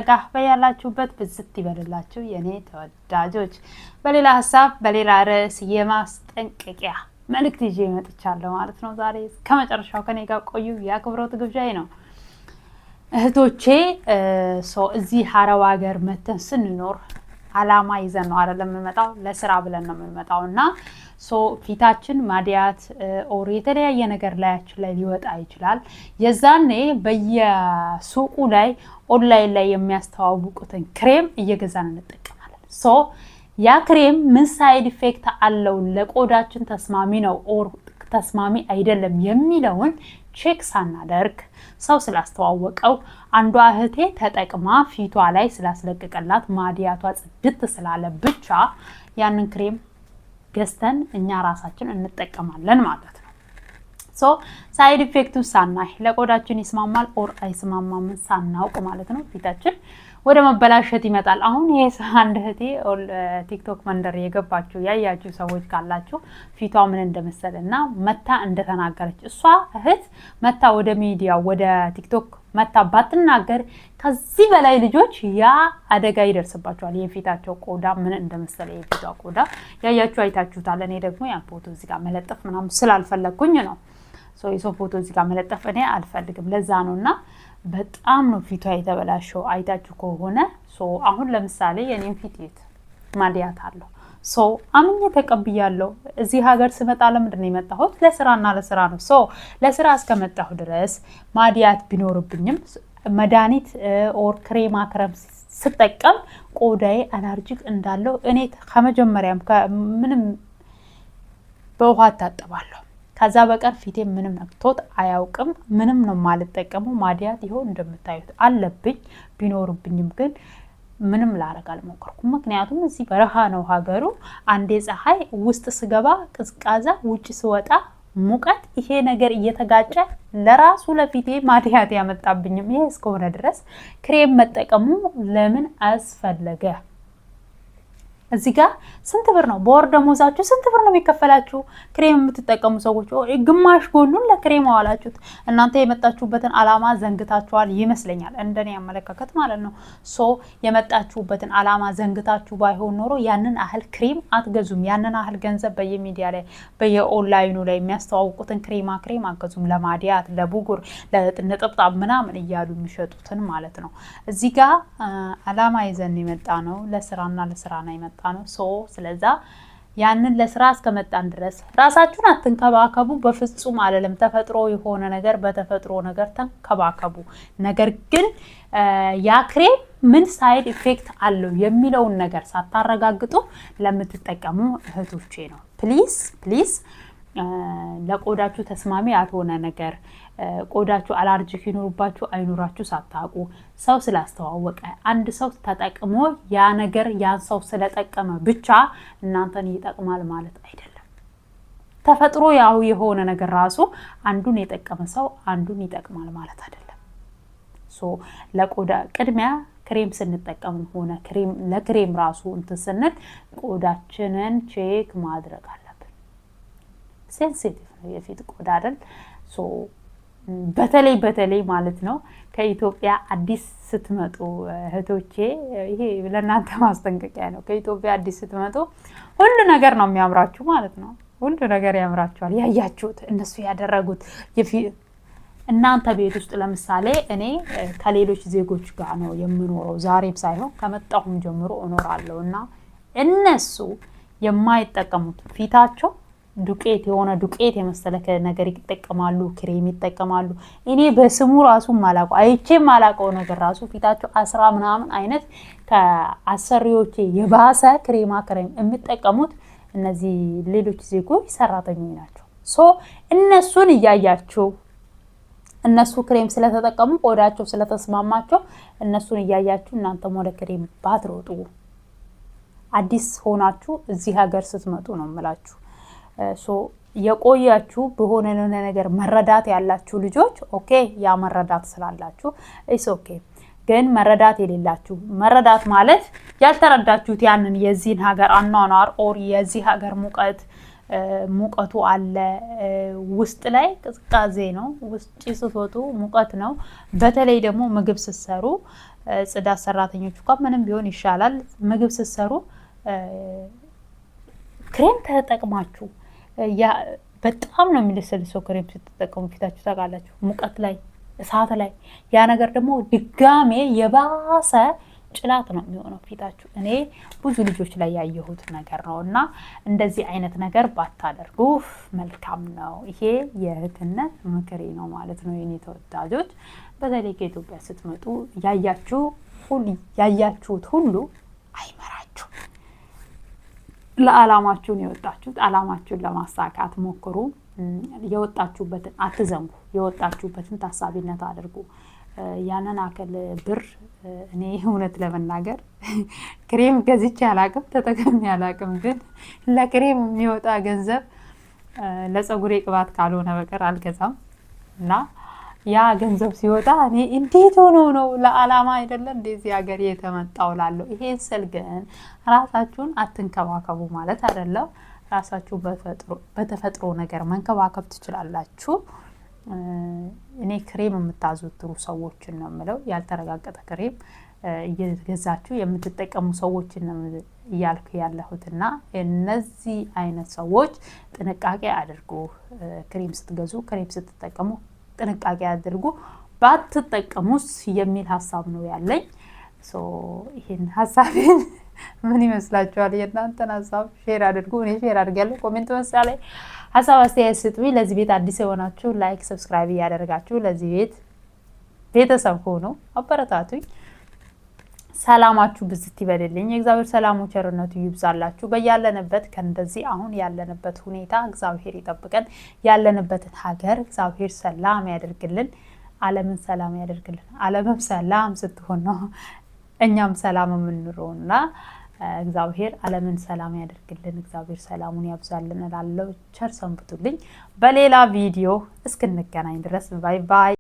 ጸጋ በያላችሁበት ብዝት ይበልላችሁ የእኔ ተወዳጆች። በሌላ ሀሳብ በሌላ ርዕስ የማስጠንቀቂያ መልእክት ይዤ መጥቻለሁ ማለት ነው። ዛሬ ከመጨረሻው ከኔ ጋር ቆዩ፣ የአክብሮት ግብዣዬ ነው። እህቶቼ፣ እዚህ አረብ ሀገር መተን ስንኖር አላማ ይዘን ነው አይደለም የምንመጣው፣ ለስራ ብለን ነው የምንመጣው። እና so ፊታችን ማዲያት or የተለያየ ነገር ላያችን ላይ ሊወጣ ይችላል። የዛኔ በየሱቁ ላይ፣ ኦንላይን ላይ የሚያስተዋውቁትን ክሬም እየገዛን እንጠቀማለን። So ያ ክሬም ምን side effect አለው፣ ለቆዳችን ተስማሚ ነው or ተስማሚ አይደለም የሚለውን check ሳናደርግ፣ ሰው ስላስተዋወቀው፣ አንዷ እህቴ ተጠቅማ ፊቷ ላይ ስላስለቀቀላት፣ ማዲያቷ ጽድት ስላለ ብቻ ያንን ክሬም ገዝተን እኛ ራሳችን እንጠቀማለን ማለት ነው። So side effect ኡን ሳናይ፣ ለቆዳችን ይስማማል or አይስማማም ሳናውቅ ማለት ነው፣ ፊታችን ወደ መበላሸት ይመጣል። አሁን ይሄ አንድ እህቴ ቲክቶክ መንደር የገባችሁ ያያችሁ ሰዎች ካላችሁ ፊቷ ምን እንደመሰለ እና መታ እንደተናገረች፣ እሷ እህት መታ ወደ ሚዲያ ወደ ቲክቶክ መታ ባትናገር ከዚህ በላይ ልጆች ያ አደጋ ይደርስባቸዋል። የፊታቸው ቆዳ ምን እንደመሰለ፣ የፊቷ ቆዳ ያያችሁ አይታችሁታል። እኔ ደግሞ ያን ፎቶ እዚህ ጋር መለጠፍ ምናምን ስላልፈለግኩኝ ነው። የሰው ፎቶ እዚህ ጋር መለጠፍ እኔ አልፈልግም። ለዛ ነው። እና በጣም ነው ፊቷ የተበላሸው አይታችሁ ከሆነ። አሁን ለምሳሌ የኔን ፊት የት ማዲያት አለው። So አምኜ ተቀብያለሁ። እዚህ ሀገር ስመጣ ለምንድን ነው የመጣሁት? ለስራና ለስራ ነው። So ለስራ እስከመጣሁ ድረስ ማዲያት ቢኖርብኝም መድኃኒት or ክሬማ ክረም ስጠቀም ቆዳዬ allergic እንዳለው እኔ ከመጀመሪያም ምንም በውሃ እታጠባለሁ። ከዛ በቀር ፊቴ ምንም ነክቶት አያውቅም። ምንም ነው የማልጠቀመው። ማዲያት ይኸው እንደምታዩት አለብኝ። ቢኖርብኝም ግን ምንም ላረግ አልሞከርኩም። ምክንያቱም እዚህ በረሃ ነው ሀገሩ። አንዴ ፀሐይ፣ ውስጥ ስገባ ቅዝቃዛ፣ ውጭ ስወጣ ሙቀት፣ ይሄ ነገር እየተጋጨ ለራሱ ለፊቴ ማዲያት ያመጣብኝም። ይሄ እስከሆነ ድረስ ክሬም መጠቀሙ ለምን አስፈለገ? እዚህ ጋር ስንት ብር ነው በወር ደሞዛችሁ? ስንት ብር ነው የሚከፈላችሁ? ክሬም የምትጠቀሙ ሰዎች ግማሽ ጎኑን ለክሬም አዋላችሁት። እናንተ የመጣችሁበትን አላማ ዘንግታችኋል ይመስለኛል፣ እንደኔ አመለካከት ማለት ነው። So የመጣችሁበትን አላማ ዘንግታችሁ ባይሆን ኖሮ ያንን ያህል ክሬም አትገዙም። ያንን ያህል ገንዘብ በየሚዲያ ላይ በየኦንላይኑ ላይ የሚያስተዋውቁትን ክሬማ ክሬም አትገዙም። ለማዲያት፣ ለብጉር፣ ለነጠብጣብ ምናምን እያሉ የሚሸጡትን ማለት ነው። እዚህ ጋር አላማ ይዘን የመጣ ነው፣ ለስራና ለስራ ነው የመጣ ነው። So ስለዛ ያንን ለስራ እስከመጣን ድረስ ራሳችሁን አትንከባከቡ በፍጹም አልልም። ተፈጥሮ የሆነ ነገር በተፈጥሮ ነገር ተንከባከቡ። ነገር ግን ያ ክሬም ምን side effect አለው የሚለውን ነገር ሳታረጋግጡ ለምትጠቀሙ እህቶቼ ነው። Please, please፣ ለቆዳችሁ ተስማሚ ያልሆነ ነገር፣ ቆዳችሁ allergic ይኑርባችሁ አይኑራችሁ ሳታውቁ፣ ሰው ስላስተዋወቀ፣ አንድ ሰው ተጠቅሞ ያ ነገር ያን ሰው ስለጠቀመ ብቻ እናንተን ይጠቅማል ማለት አይደለም። ተፈጥሮ ያው የሆነ ነገር ራሱ አንዱን የጠቀመ ሰው አንዱን ይጠቅማል ማለት አይደለም። So ለቆዳ ቅድሚያ ክሬም ስንጠቀም ሆነ ክሬም ለክሬም ራሱ እንትን ስንል ቆዳችንን check ማድረግ አለብን። Sensitive ነው የፊት ቆዳ አይደል? So በተለይ በተለይ ማለት ነው ከኢትዮጵያ አዲስ ስትመጡ እህቶቼ፣ ይሄ ለእናንተ ማስጠንቀቂያ ነው። ከኢትዮጵያ አዲስ ስትመጡ ሁሉ ነገር ነው የሚያምራችሁ ማለት ነው። ሁሉ ነገር ያምራችኋል። ያያችሁት፣ እነሱ ያደረጉት፣ እናንተ ቤት ውስጥ ለምሳሌ እኔ ከሌሎች ዜጎች ጋር ነው የምኖረው። ዛሬም ሳይሆን ከመጣሁም ጀምሮ እኖራለሁ። እና እነሱ የማይጠቀሙት ፊታቸው ዱቄት የሆነ ዱቄት የመሰለ ነገር ይጠቀማሉ፣ ክሬም ይጠቀማሉ። እኔ በስሙ ራሱ ማላውቀው፣ አይቼ ማላውቀው ነገር ራሱ ፊታቸው 10 ምናምን አይነት ከአሰሪዎቼ የባሰ ክሬማ ክሬም የሚጠቀሙት እነዚህ ሌሎች ዜጎች ሰራተኞች ናቸው። So እነሱን እያያችሁ፣ እነሱ ክሬም ስለተጠቀሙ ቆዳቸው ስለተስማማቸው እነሱን እያያችሁ እናንተም ወደ ክሬም ባትሮጡ፣ አዲስ ሆናችሁ እዚህ ሀገር ስትመጡ ነው የምላችሁ። So የቆያችሁ፣ በሆነ የሆነ ነገር መረዳት ያላችሁ ልጆች okay፣ ያ መረዳት ስላላችሁ it's okay። ግን መረዳት የሌላችሁ፣ መረዳት ማለት ያልተረዳችሁት ያንን የዚህን ሀገር አኗኗር or የዚህ ሀገር ሙቀት ሙቀቱ አለ። ውስጥ ላይ ቅዝቃዜ ነው። ውጭ ስትወጡ ሙቀት ነው። በተለይ ደግሞ ምግብ ስትሰሩ፣ ጽዳት ሰራተኞች እንኳን ምንም ቢሆን ይሻላል። ምግብ ስትሰሩ ክሬም ተጠቅማችሁ በጣም ነው የሚለሰልሰው። ክሬም ስትጠቀሙ ፊታችሁ ታውቃላችሁ፣ ሙቀት ላይ፣ እሳት ላይ ያ ነገር ደግሞ ድጋሜ የባሰ ጭላት ነው የሚሆነው ፊታችሁ። እኔ ብዙ ልጆች ላይ ያየሁት ነገር ነው እና እንደዚህ አይነት ነገር ባታደርጉ መልካም ነው። ይሄ የእህትነት ምክሬ ነው ማለት ነው የኔ ተወዳጆች። በተለይ ከኢትዮጵያ ስትመጡ ያያችሁት ሁሉ አይመራችሁ። ለዓላማችሁን የወጣችሁት ዓላማችሁን ለማሳካት ሞክሩ። የወጣችሁበትን አትዘንጉ። የወጣችሁበትን ታሳቢነት አድርጉ። ያንን አክል ብር እኔ እውነት ለመናገር ክሬም ገዝቼ አላቅም፣ ተጠቅሜ አላቅም። ግን ለክሬም የሚወጣ ገንዘብ ለፀጉሬ ቅባት ካልሆነ በቀር አልገዛም እና ያ ገንዘብ ሲወጣ እኔ እንዴት ሆኖ ነው፣ ለዓላማ አይደለም እንደዚህ ሀገር የተመጣው ላለሁ። ይሄን ስል ግን ራሳችሁን አትንከባከቡ ማለት አይደለም። ራሳችሁን በተፈጥሮ ነገር መንከባከብ ትችላላችሁ። እኔ ክሬም የምታዘወትሩ ሰዎችን ነው የምለው። ያልተረጋገጠ ክሬም እየገዛችሁ የምትጠቀሙ ሰዎችን ነው እያልኩ ያለሁትና እነዚህ አይነት ሰዎች ጥንቃቄ አድርጉ። ክሬም ስትገዙ፣ ክሬም ስትጠቀሙ ጥንቃቄ አድርጉ። ባትጠቀሙስ የሚል ሀሳብ ነው ያለኝ። ይህን ሀሳቤን ምን ይመስላችኋል? የእናንተን ሀሳብ share አድርጉ። እኔ share አድርጊያለሁ። Comment መስጫ ላይ ሀሳብ አስተያየት ስጡኝ። ለዚህ ቤት አዲስ የሆናችሁ like፣ subscribe እያደረጋችሁ ለዚህ ቤት ቤተሰብ ሆኖ አበረታቱኝ። ሰላማችሁ ብዝት ይበልልኝ። የእግዚአብሔር ሰላሙ ቸርነቱ ይብዛላችሁ። በያለንበት ከእንደዚህ አሁን ያለንበት ሁኔታ እግዚአብሔር ይጠብቀን። ያለንበትን ሀገር እግዚአብሔር ሰላም ያደርግልን። ዓለምን ሰላም ያደርግልን። ዓለምም ሰላም ስትሆን ነው እኛም ሰላም የምንኖረውና እግዚአብሔር ዓለምን ሰላም ያደርግልን። እግዚአብሔር ሰላሙን ያብዛልን እላለሁ። ቸር ሰንብቱልኝ። በሌላ ቪዲዮ እስክንገናኝ ድረስ bye bye።